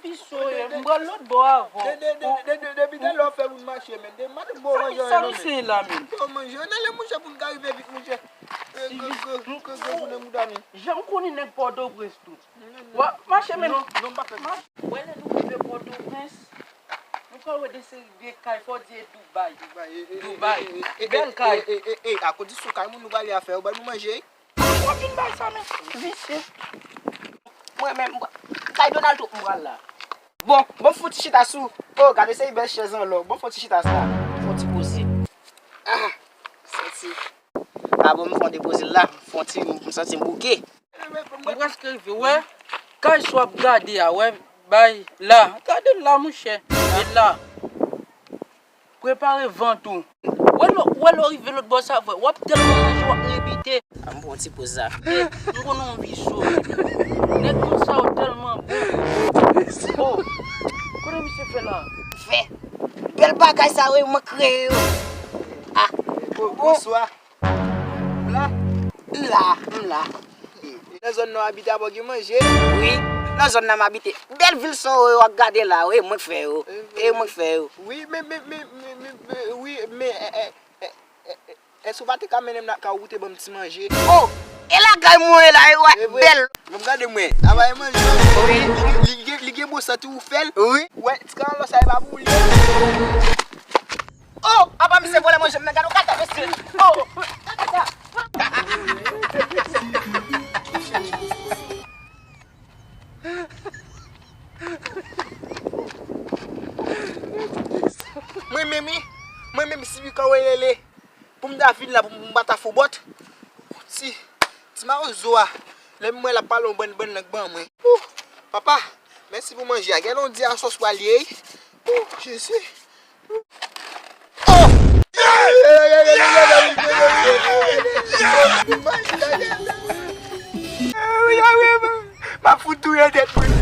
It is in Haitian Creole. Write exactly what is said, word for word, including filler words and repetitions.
Piso ye, m pral lòt bò avè w. De, de, de, de, de, depi talè w fè moun mache, men. De, mande m ba w manje. Sa misye la, men. Ba w manje. Nan lè mouche pou n ka rive vit, mouche. Gwo gounen mouda nou. Jan m konnen nèg Pòtoprens tou. W ap mache, men. Non, non, m pa fè sa. Wè, lè nou rive Pòtoprens, nou pral wè de seri de kay, fò w di e Dubai. Dubai. Bèl kay. E, e, e, e, akoz di sou kay moun nou prale a fè, yo ban nou manje. W ap vin bay sa, men. Visye. Mwen menm, kay Donald Trump m pral la. Bon, bon, fon ti chita sou. Oh, gade se bèl chèz an lò. Bon, fon ti chita sa. Fon ti poze. Ah, santi. Ah, bon, m fon depoze la. Fon ti, m santi m bouke. Mwen prèske rive, wè. Kay sa w ap gade a, wè, bay la. Gade l la, monchè. E la. Prepare vant ou. Wè lè, wè lè w rive lòt bò sa, frè. W ap tèlman manje, w ap rebite. A, m pran ti poz la. M konnen w anvi cho. Nèg moun sa yo tèlman bon. Oh. Kote misye fè la? Fè. Bèl bagay sa yo, mwen kreye yo. Ah. Bon, bonswa. M la? M la, m la. Nan zòn nan w abite a pa gen manje? Wi, nan zòn nan m abite. Bèl vil sa w ap gade la, wi, mwen k fè yo. E mwen k fè yo. Wi, men, men, men, men, men, men, wi, men, e, e, e, e, e, èske w pa te ka mennen m nan kay ou pou te ban m ti manje? Oh, e lakay mwen la, e wè, bèl. Ban m gade mwen, a pa e manje. Wi. Li, li, gen, li gen bon sant wi ou fè l? Wi. Wè, ti kalalò sa e pa pou li. Oh, apa misye vòlè manje m nan, gade yon kaka mesye. Oh, kaka sa. Mwen menm wi, mwen menm si wi kawelele. Pou m ta vin la, pou m, pou m pa ta fou bòt. Ti, ti mawozo a, lè m wè l ap pale yon bann, bann lang ban mwen. Ouh, papa, mèsi pou manje a. Gade yon di a sòs pral ye. Ouh, Jezi. Oh! M ap fout touye tèt mwen.